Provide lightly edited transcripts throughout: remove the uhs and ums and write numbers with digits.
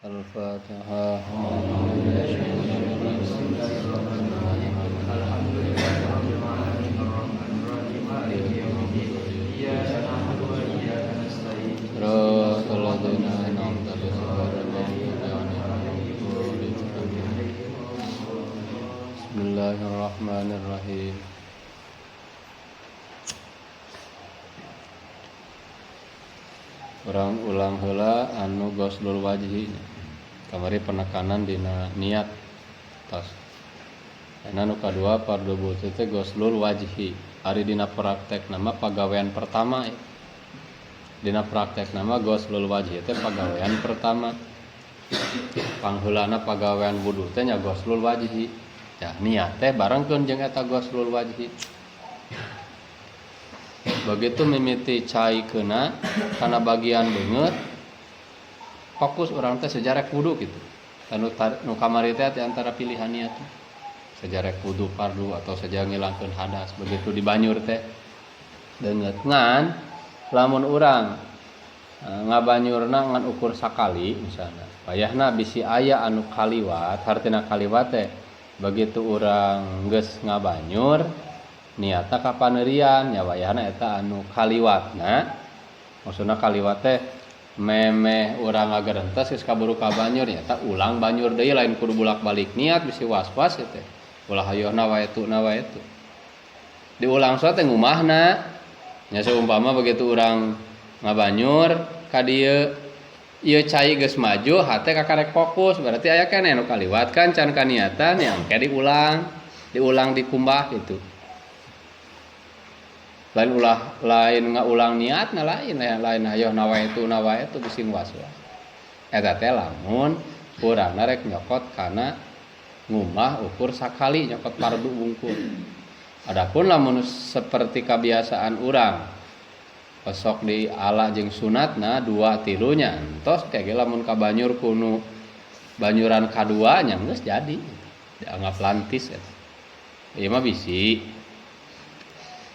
Al-Fatihah. Bismillahirrahmanirrahim. Urang ulang heula anu ghuslul wajhi. Kamari penekanan dina niat tos. Ayeuna nu kadua fardu wudu teh ghuslul wajhi. Ari dina praktek nama pagawean pertama ya. Dina praktek nama ghuslul wajhi teh pagawean pertama. Pangheulana pagawean wudu teh nya ghuslul wajhi. Ya, niat teh barengkeun jeung eta ghuslul wajhi. Begitu mimiti cai keuna kana bagian beungeut, fokus urang teh sejarah wudu gitu. Anu nu kamari teh di antara pilihan niat sejarah wudu fardu atau sejarah ngilangkeun hadas. Begitu dibanyur teh deungeut ngan lamun urang ngabanyurna ngan ukur sakali misalna. Wayahna bisi aya anu kaliwat, hartina kaliwat teh begitu urang geus ngabanyur niatna ka paneurian nya wayahna eta anu kaliwatna. Maksudna kaliwat teh memeh urang ngagerentes geus kaburu ka banyur nyata ulang banyur deui lain kudu bolak-balik niat bisi was-was teh. Ulah hayohna wae tuna wae tu. Diulang so teh ngumahna. Nya seumpama begitu urang ngabanyur ka dieu ieu cai geus maju hate kakarek fokus berarti aya keneh nu kaliwat kan can kaniatan ya engke diulang, diulang dikumbah gitu. Lain ulah lain ngaulang niatna lain lain hayoh nawaitu nawaitu bisi was-was. Eta teh lamun urangna rek nyokot kana ngumah ukur sakali nyokot fardu wungkul. Adapun lamun seperti kebiasaan urang pesok di ala jeung sunatna dua tilunya entos kayak lamun ka banyur kunu banyuran kadua nya geus jadi dianggap lantis eta. Ieu mah bisi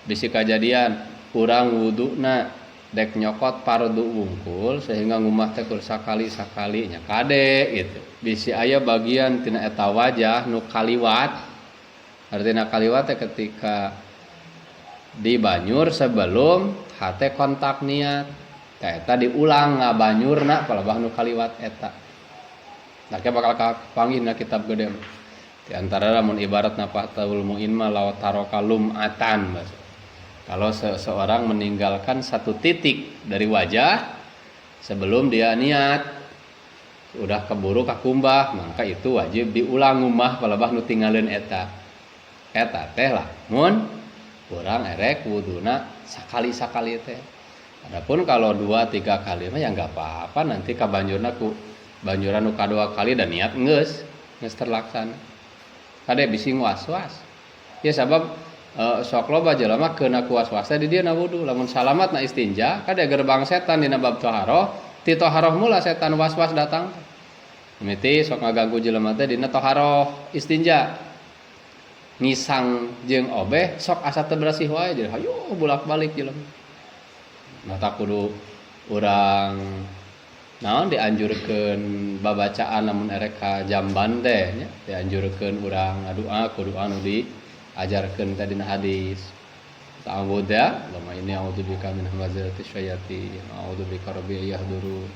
bisi kajadian urang wuduna dek nyokot fardu wungkul sehingga ngumah teh kur sakali-sakali nya kade gitu. Bisi aya bagian tina eta wajah nu kaliwat. Artina kaliwat teh ketika dibanyur sebelum hate kontak niat. Tah eta diulang ngabanyurna palebah nu kaliwat eta. Nah bakal kapanggih na kitab gede. Di antara lamun ibarat Fathul Muin mah law taraka lum'atan bahasa. Kalau seseorang meninggalkan satu titik dari wajah sebelum dia niat udah keburu kakumbah maka itu wajib diulang ngumah palebah nu tinggalin eta. Eta teh lamun urang erek wuduna sakali-sakali teh. Adapun kalau 2-3 kali mah ya enggak apa-apa nanti kabanjurna ku banjuran nu kadua kali dan niat geus geus terlaksana. Kade bisi was-was. Ya sabab sok loba jelema keuna ku was-was teh di dieu na wudu lamun salamat na istinja kade gerbang setan dina bab taharoh ti taharoh mula setan was-was datang. Mimiti sok ngaganggu jelema teh dina taharoh istinja. Ngisang jeung obeh sok asa teu bersih wae jadi hayo bolak-balik jelema. Mata kudu urang naon dianjurkeun babacaan lamun erek ka jamban teh nya dianjurkeun urang ngadua kudu anu diajarkeun teh dina hadis. Ta'awudz ya, Allahumma inni a'udzubika min hamazati syayatin, a'udzubika rabbi yahdurun.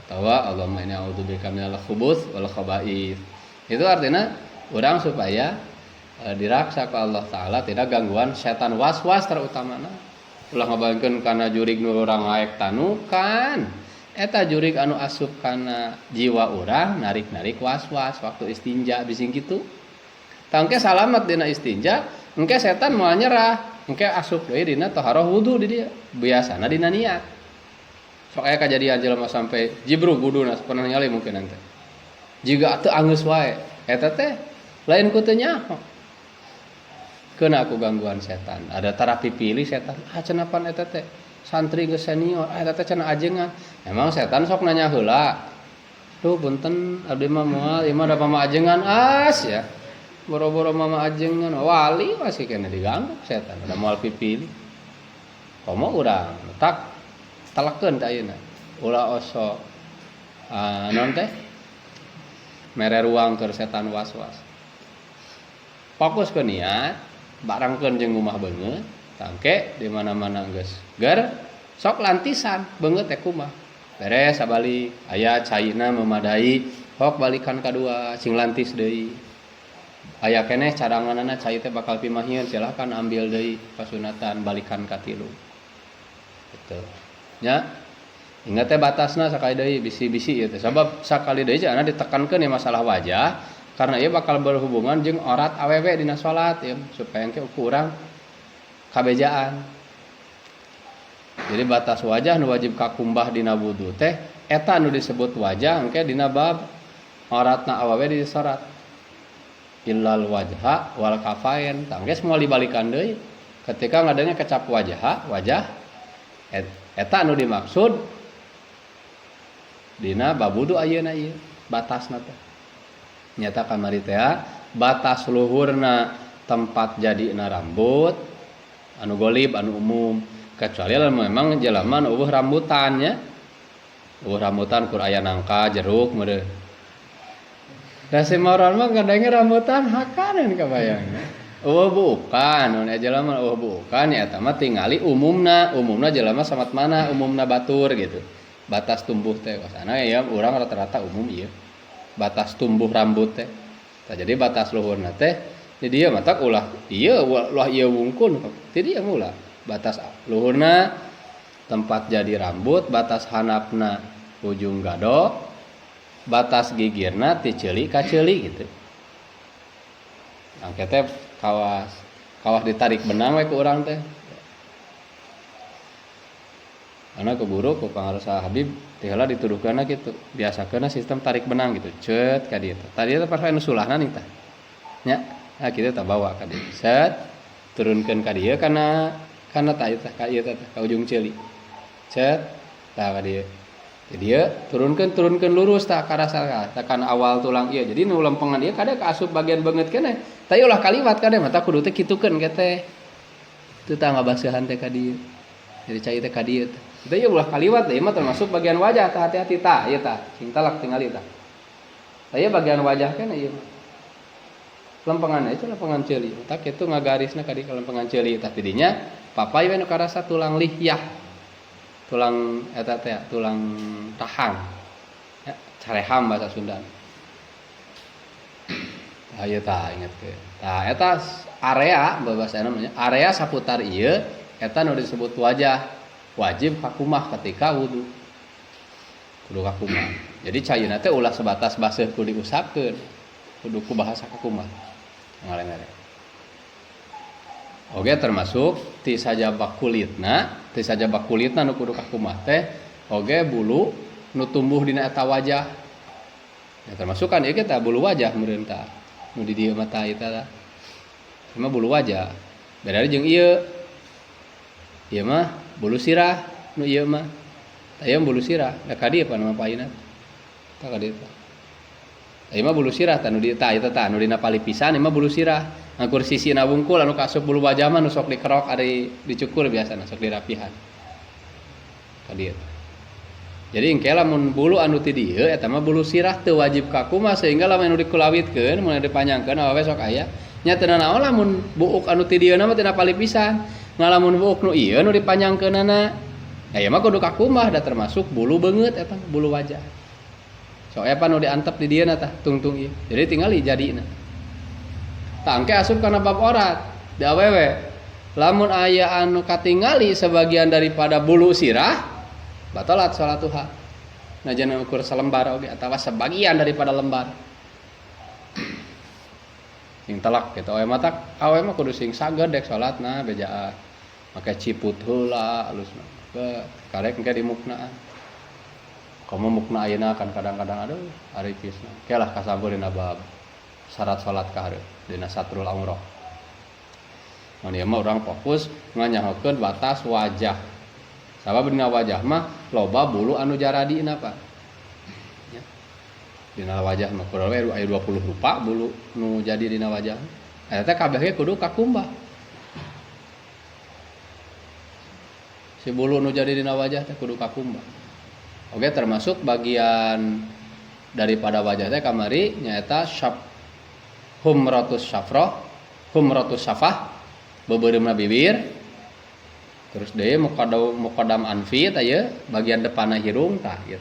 Atawa Allahumma inni a'udzubika minal khubuts wal khaba'ith. Itu artinya urang supaya diraksa ke Allah Ta'ala tidak gangguan setan was-was terutamana. Ulah ngabayangkeun kana jurig nu urang ngaek tanukan. Eta jurig anu asup kana jiwa urang narik-narik was-was waktu istinja bising kitu. Tangke salamat dina istinja, engke setan moal nyerah, engke asup deui dina taharah wudu di dia. Biasana dina niat. Sok aya kajadian jelema sampai jibrug wuduna pernah ningali mungkin nanti. Jiga teu anggeus wae. Eta teh lain ku teu nyaho. Kena aku gangguan setan. Ada terapi pilih setan. Ah cenah pan eta teh santri geus senior, ah eta teh cenah ajengan. Emang setan sok nanya heula. Duh punten abdi mah moal, ieu mah da mama ajengan as ya. Boro-boro mama ajengan wali masih kena diganggu setan. Udah moal pipilih. Komo urang tak telekeun teh ayeuna. Ulah osok non teh Mere ruang keur setan was-was. Fokus ke niat, barangkeun jeung ngumbah beungeut, tangke di mana-mana geus ger, sok lantisan beungeut teh kumaha. Beres sabalik, aya caina memadai, hok balikan kadua, sing lantis deui. Aya keneh cadanganana cai teh bakal pimahieun, silakan ambil deui pasunatan balikan katilu. Gitu. Nya, ingat teh batasna sakali deui bisi-bisi ieu teh. Sabab sakali deui cenah ditekankeun ya masalah wajah karena ieu bakal berhubungan jeung aurat awewe dina salat ya, supaya engke kurang kabejaan. Jadi batas wajah nu wajib kakumbah dina wudu teh eta nu disebut wajah engke dina bab auratna awewe di salat. Illal wajha wal kafain. Tah engke semua dibalikan deui. Ketika ngadanya kecap wajah, wajah eta nu dimaksud dina bab wudu ayeuna ieu batasna teh. Nyata kamari teh batas luhurna tempat jadina rambut anu golib anu umum, kecuali lamun memang jelema nu eueuh rambutan nya. Eueuh rambutan kur aya nangka jeruk meureun. Da si moron mah ngadenge rambutan hakaneun kabayang. Eueuh bukan, mun aya jelema eueuh bukan ya eta mah tingali umumna, umumna jelema samat mana umumna batur gitu. Batas tumbuh teh wasana ya urang rata-rata umum ieu. Batas tumbuh rambut teh. Tah jadi batas luhurna teh di dieu matak ulah ieu ulah ieu wungkul di dieu mah ulah. Batas luhurna tempat jadi rambut, batas handapna ujung gado, batas gigirna ti ceuli ka ceuli gitu. Engke teh kawas kawas ditarik benang we ku urang teh. Karena ke guru ku pangarsa Habib ti heula dituduhkeunna kitu. Biasakeunna sistem tarik benang gitu. Cet ka dieu teh. Tadi teh pas anu sulahna nih tah. Nya, nah kitu tah bawa ka dieu. Set turunkeun ka dieu kana kana tah ieu tah ka ieu teh ka ujung ceuli. Cet tah ka dieu. Jadi ieu turunkeun lurus tah karasa tah kana awal tulang ieu. Jadi nu lempengan ieu kade kaasup bagian beungeut keneh. Tah ieu ulah kaliwat kade mata kudu teh kitukeun ke teh. Teu tah ngabaseuhan teh ka dieu. Jadi cai teh ka dieu teh. Itu ieu ulah kaliwat ieu mah termasuk bagian wajah tah hati-hati tah ieu tah sing talak tingali tah. Tah ieu bagian wajah keneh ieu mah. Lempengan itu lempengan ceuli. Tah kitu ngagarisna ka dieu lempengan ceuli tah tidinya papay we nu karasa tulang lihyah. Tulang eta teh tulang rahang. Ya, careham bahasa Sunda. Tah ieu tah inget ke. Tah eta area bahasa namanya area saputar ieu eta nu disebut wajah. Wajib kakumah ketika wudu. Kudu kakumah. Jadi caina teh ulah sebatas baseuh kudu diusapkeun. Kudu ku bahasa kakumah. Ngalengere. Oge termasuk ti sajaba kulitna, ti sajaba kulitna nu kudu kakumah teh oge bulu nu tumbuh dina eta wajah. Ya termasuk kan ieu kita bulu wajah meureun tah. Nu di dieu mah tah ieu tah. Ieu mah bulu wajah. Beda jeung ieu. Ieu mah bulu sirah nu ieu mah. Tah ieu bulu sirah, da ka dieu pan mah paina. Tah ka dieu tah. Ieu mah bulu sirah tah nu di tah ieu tah nu dina palipisan ieu mah bulu sirah. Angkur sisina wungkul anu kaasup bulu wajah mah nu sok dikerok ari dicukur biasana sok dirapihan. Ka dieu. Jadi engke lamun bulu anu ti dieu eta mah bulu sirah teu wajib kakumah sehingga lamun anu dikulawitkeun mun dipanjangkeun awewe sok aya nya teu nanaon lamun buuk anu ti dieu mah tina palipisan. Ngalamun buuk nu ieu nu dipanjangkeunana ya ieu mah kudu kakumah da termasuk bulu beungeut eta bulu wajah. Sok aya pan nu diantep di dieu tah tungtung ieu. Jadi tingali jadina. Tah engke asup kana bab aurat di awewe. Lamun aya anu katingali sebagian daripada bulu sirah batalat salatuha. Najan ukur selembar oge atawa sebagian daripada lembar. Sing telak gitu awe mah tak awe mah kudu sing sagedek salatna bejaan. Make ciput heula alusna. Ke karek engke dimuknaan. Komo mukna ayeuna kan kadang-kadang aduh aripisna. Ke lah kasambur dina bab syarat salat ka hareup dina satrul aurah. Mun ieu mah urang fokus nganyahokeun batas wajah. Sabab dina wajah mah loba bulu anu jaradina Pak. Ya. Dina wajah mah kurang we aya 20 rupa bulu nu jadi dina wajah. Eta teh kabeh ge kudu kakumbah. Si bulu nu jadi dina wajah teh kudu kakumbah. Oke, termasuk bagian daripada wajah teh kamari nyaeta syaf humratus syafrah humratus syafah beubeureumeuna bibir terus deui muqaddam anfi tah ieu bagian depanna hirung tah ieu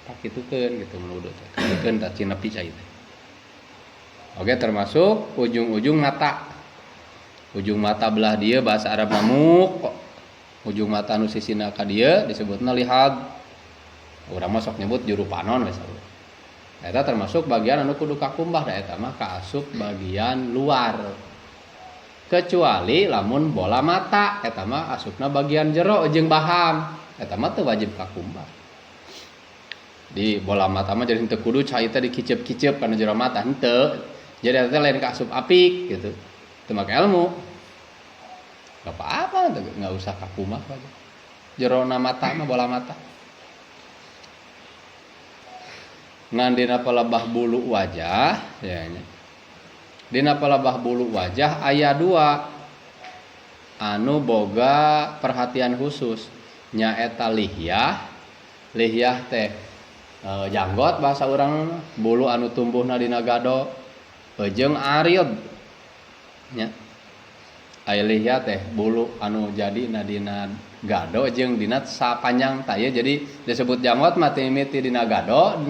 tah kitukeun gitu mun wudu teh kitukeun tah cinepi cai teh. Oke termasuk ujung-ujung mata. Ujung mata belah dieu bahasa Arab muk ujung mata nu sisina ka dieu disebutna lihad. Urang mah sok nyebut juru panon we sarua. Eta termasuk bagian anu kudu kakumbah da eta mah kaasup bagian luar. Kecuali lamun bola mata eta mah asupna bagian jero jeung baham. Eta mah teu wajib kakumbah. Di bola mata mah jadi henteu kudu cai teh dikiceup-kiceup kana jero mata henteu. Jadi eta teh lain kaasup apik gitu. Teu make ilmu. Enggak apa-apa, enggak usah kakumah aja. Jerona mata mah bola mata. Ngan dina palebah bulu wajah ya nya. Dina palebah bulu wajah aya dua anu boga perhatian khusus nyaeta lihyah. Lihyah teh janggot bahasa urang bulu anu tumbuhna dina gado jeung arid nya. Aya lihyah teh bulu anu jadi dina gado jeung dina sapanjang tah ieu jadi disebut janggot mah mimiti dina gado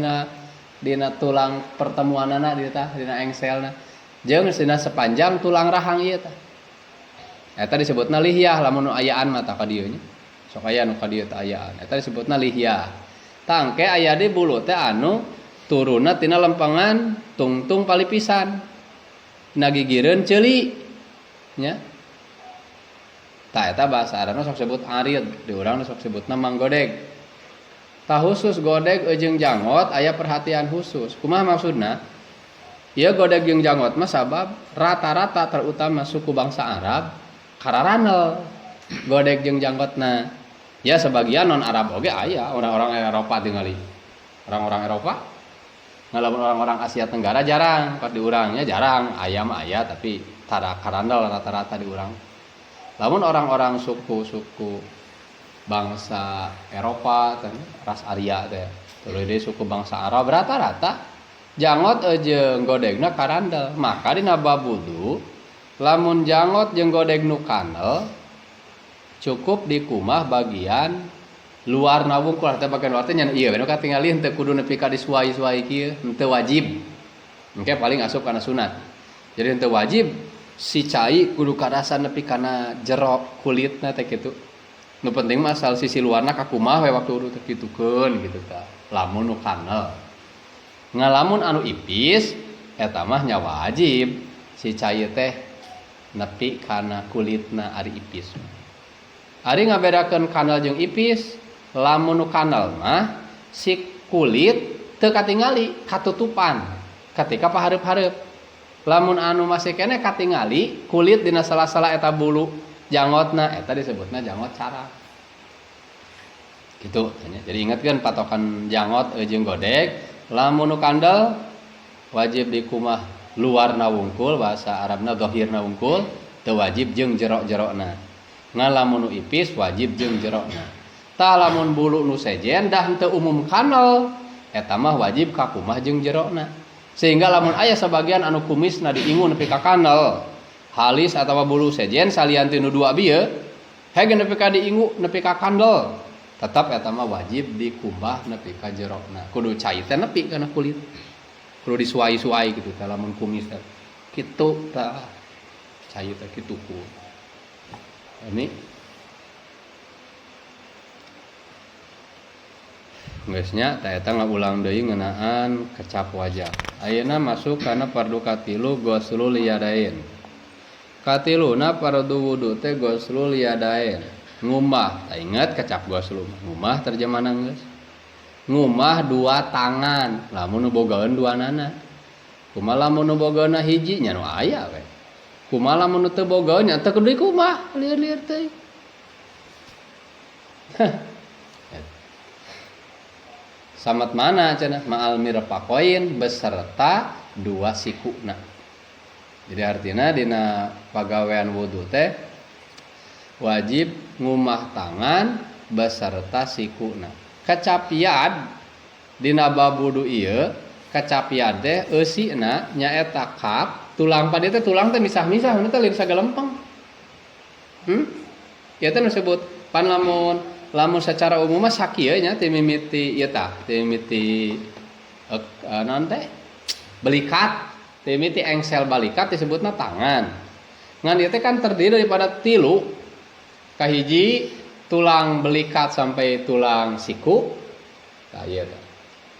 dina tulang pertemuanana di tah dina engselna jeung dina sepanjang tulang rahang ieu tah. Eta disebutna lihyah lamun nu ayaan mah tah ka dieu nya. Sok aya nu ka dieu teh ayaan. Eta disebutna lihyah. Tangke aya di bulu teh anu turunna tina lempengan tungtung palipisan. Nagigireun ceuli nya. Tah eta bahasa Arabna sok sebut arid, di urang sok sebutna manggodeg. Tah khusus godeg jeung janggot aya perhatian khusus. Kumaha maksudna? Ieu godeg jeung janggot mah sabab rata-rata terutama suku bangsa Arab kararanel godeg jeung janggotna. Ya sebagian non Arab oge aya, orang-orang Eropa tingali. Orang-orang Eropa ngalamun orang-orang Asia Tenggara jarang, pas di urangnya jarang, aya mah aya tapi tara karandel rata-rata di urang. Lamun orang-orang suku-suku bangsa Eropa teh ras Arya teh, tuluy deui suku bangsa Arab rata-rata janggot jeung godegna karandel. Maka dina bab wudu lamun janggot jeung godeg nu kandel cukup dikumah bagian luar wungkul teh bagian luar teh nya ieu we nu katingali henteu kudu nepi ka disuai-suai kieu, henteu wajib. Engke paling asup kana sunat. Jadi henteu wajib si cai kudu karasa nepi kana jero kulitna teh kitu. Nu penting mah asal sisi luarna kakumah we waktu wudu teh kitukeun gitu tah. Lamun nu kanel. Ngalamun anu ipis eta mah nya wajib si cai teh nepi kana kulitna ari ipis. Ari ngabedakeun kanel jeung ipis, lamun nu kanel mah si kulit teu katingali katutupan ketika pahareup-hareup. Lamun anu masih keneh katingali kulit dina sela-sela eta bulu janggotna eta disebutna janggot cara. Gitu nya. Jadi ingatkeun patokan janggot jeung godeg, lamun nu kandel wajib dikumah luarna wungkul bahasa Arabna zahirna wungkul teu wajib jeung jero-jerona. Ngan lamun nu ipis wajib jeung jerona. Tah lamun bulu nu sejen dah henteu umum kanel eta mah wajib kakumah jeung jerona. Sehingga lamun aya sebagian anu kumisna diingu nepi ka kanel halis atawa bulu sejen salian ti nu dua bieu hege nepi ka diingu nepi ka kandel tetap eta mah wajib dikumbah nepi ka jerona. Kudu cai teh nepi kana kulit. Kudu disuai-suai kitu tah lamun kumis teh. Kitu tah cai teh kitu ku. Ini geus nya tah eta ngaulang deui ngeunaan kecap wajah. Ayeuna masuk kana fardu katilu ghuslul yadain. Katiluna fardu wudu teh ghuslul yadain. Ngumah, tah inget kecap ghuslu mah. Ngumah terjemahna geus. Ngumah dua tangan, lamun nu bogaeun duanana. Kumaha lamun nu bogaeunna hiji nya nu aya we. Kumaha lamun nu teu bogaeun nya teu kudu dikumbah, lieur-lieur teuing. Samat mana cenah ma'al mirfaqain beserta dua sikuna. Jadi artinya dina pagawean wudu teh wajib ngumah tangan beserta sikuna. Kecapian Dina bab wudu ieu kacapian teh eusina nyaeta kap tulang pa dieu teh tulang teh misah-misah teh lain sagalempeng. Ieu teh nu disebut pan lamun lamun secara umum mah sakieu nya ti mimiti ieu tah ti mimiti naon teh belikat ti mimiti engsel balikat disebutna tangan. Ngan ieu teh kan terdiri daripada tilu kahiji tulang belikat sampai tulang siku. Tah ieu teh.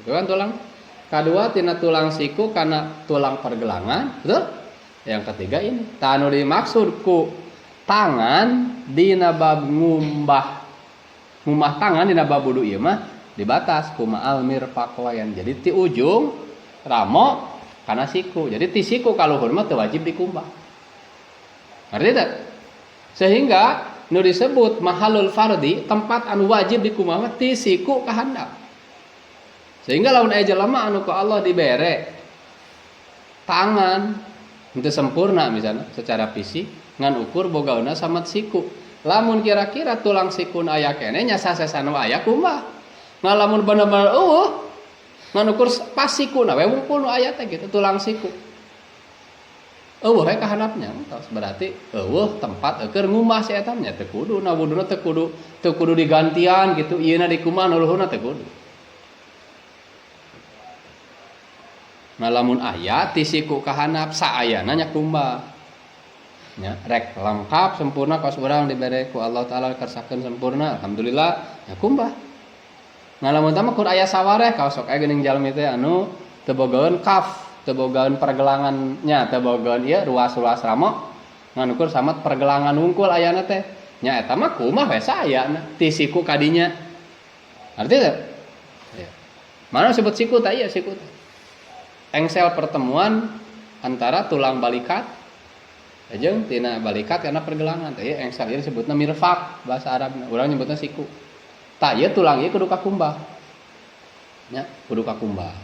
Itu kan tulang. Kadua tina tulang siku kana tulang pergelangan, betul? Yang ketiga ini, tah anu dimaksud ku tangan dina bab ngumbah ngumbah tangan dina bab wudu ieu mah dibatas ku ma'al mirfaqain. Jadi ti ujung ramo kana siku. Jadi ti siku ka luhur mah teu wajib dikumbah. Ngerti teu? Sehingga nu disebut mahalul fardi, tempat anu wajib dikumbah mah ti siku ka handap. Sehingga lamun aya jelema anu ku Allah dibere tangan henteu sempurna misalnya secara fisik ngan ukur bogauna samat siku. Lamun kira-kira tulang sikun aya keneh nya sasesa nu aya kumbah. Ngan lamun bener-bener eueuh ngan ukur pas sikuna we wungkul nu aya teh gitu tulang siku. Eueuh we ka handapnya entos berarti eueuh tempat eueur ngumbah si eta nya teu kudu na wuduna teu kudu digantian gitu ieuna dikumbah nu luhurna teu kudu. Nah lamun aya ti siku ka handap saayana nya kumbah. Nya rek lengkap sempurna kos urang dibere ku Allah Taala kersakeun sempurna alhamdulillah nya kumbah. Nah lamun tah mah kur aya sawareh kaos sok aya geuning jalmi teh anu teu bogaeun kaf, teu bogaeun pergelangan nya, teu bogaeun ieu ruas-ruas ramo ngan ukur samat pergelangan wungkul ayana teh. Nya eta mah kumaha we saayana ti siku ka dinya. Ngerti teu? Ya. Mana sebut siku tah ieu siku teh. Engsel pertemuan antara tulang balikat jeung tina balikat karena pergelangan teh engsel ieu disebutna mirfaq bahasa Arabna urang nyebutna siku. Tah ieu tulang ieu kudu kakumbah. Nya kudu kakumbah.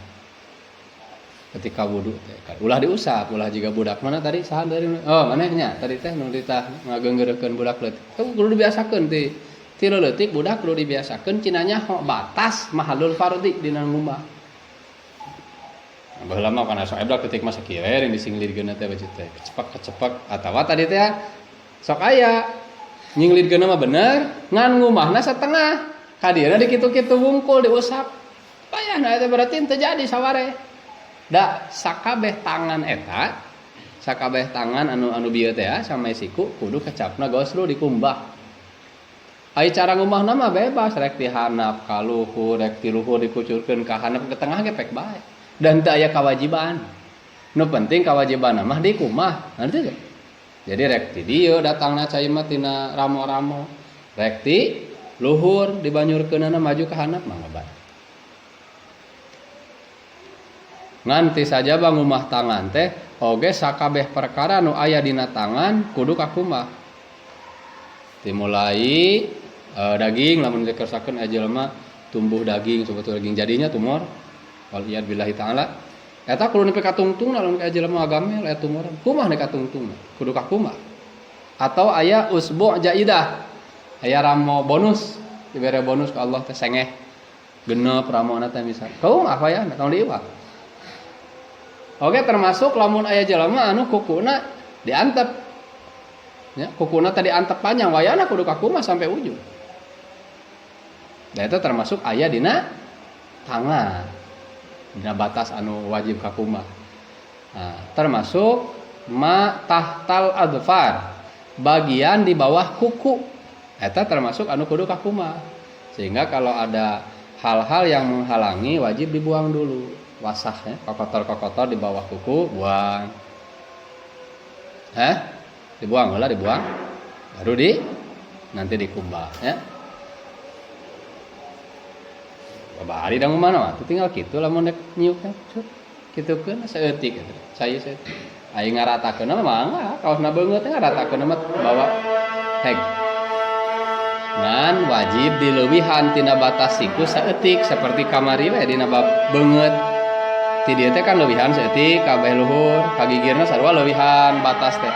Ketika wudu teh ulah diusap, ulah jiga budak mana tadi saha dari oh maneh nya tadi teh nu ditah ngageunggeureukeun budak leutik. Kudu dibiasakeun ti ti leutik budak kudu dibiasakeun cina nyaho batas mahalul fardhi dina ngumbah. Baheula mah kana sok eblak detik mah sakieu we disinglirkeun teh baju teh kecepak-kecepak atawa tadi teh sok aya nyinglirkeun mah bener ngan ngumbahna setengah ka dieuna dikitu-kitu wungkul diusap payahna eta berarti teu jadi saware da sakabeh tangan eta sakabeh tangan anu anu bieu teh sampai siku kudu kecapna goslu dikumbah. Ai cara ngumbahna mah bebas rek di handap ka luhur rek di luhur dikucurkeun ka handap ke tengah ge pek bae. Dan teu aya kewajiban. Nu penting kewajiban mah dikumbah, ngerti teu? Jadi rek ti dieu datangna cai mah tina ramo-ramo, rek ti luhur dibanyurkeunana maju ka handap mah bae. Ngan ti sajaba ngumah tangan teh oge sakabeh perkara nu aya dina tangan kudu kakumbah. Dimulai daging lamun dikersakeun aya jelema tumbuh daging sebetulnya daging jadinya tumor. Wal iyad billahi ta'ala eta kudu nepi ka tungtungna lamun aya jelema agamel aya tumoran kumaha nepi ka tungtungna kudu ka kumaha atau aya usbu' jaidah aya ramo bonus dibere bonus ka Allah teh sengeh genep ramona teh misal kumaha wayahna tong diiwak. Oke termasuk lamun aya jelema anu kukuna diantep nya kukuna teh diantep panjang wayahna kudu ka kumaha sampai ujung. Da eta termasuk aya dina tangan dina batas anu wajib kakumbah. Nah, termasuk ma tahtal adfar, bagian di bawah kuku. Eta termasuk anu kudu kakumbah. Sehingga kalau ada hal-hal yang menghalangi wajib dibuang dulu. Wasah ya, kokotor-kokotor di bawah kuku buang. Dibuang heula dibuang. Baru di nanti dikumbah ya. Babari dang mana mah tinggal kitu lamun rek nyiuk teh kitukeun saeutik eta cai saeutik aing ngaratakeun mah mangga kaosna beungeut teh ngaratakeun mah bawa heg ngan wajib dileuwihan tina batas siku saeutik seperti kamari we dina bab beungeut ti dieu teh kan leuwihan saeutik kabeh luhur kagigirna sarua leuwihan batas teh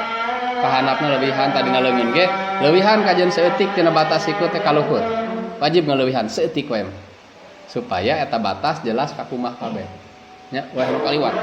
kahanapna leuwihan tadina leungeun ge leuwihan kajian saeutik tina batas siku teh ka luhur wajib ngaleuwihan saeutik we mah. Supaya eta batas jelas kakumaha kabeh. Nya, wah, nu kaliwat.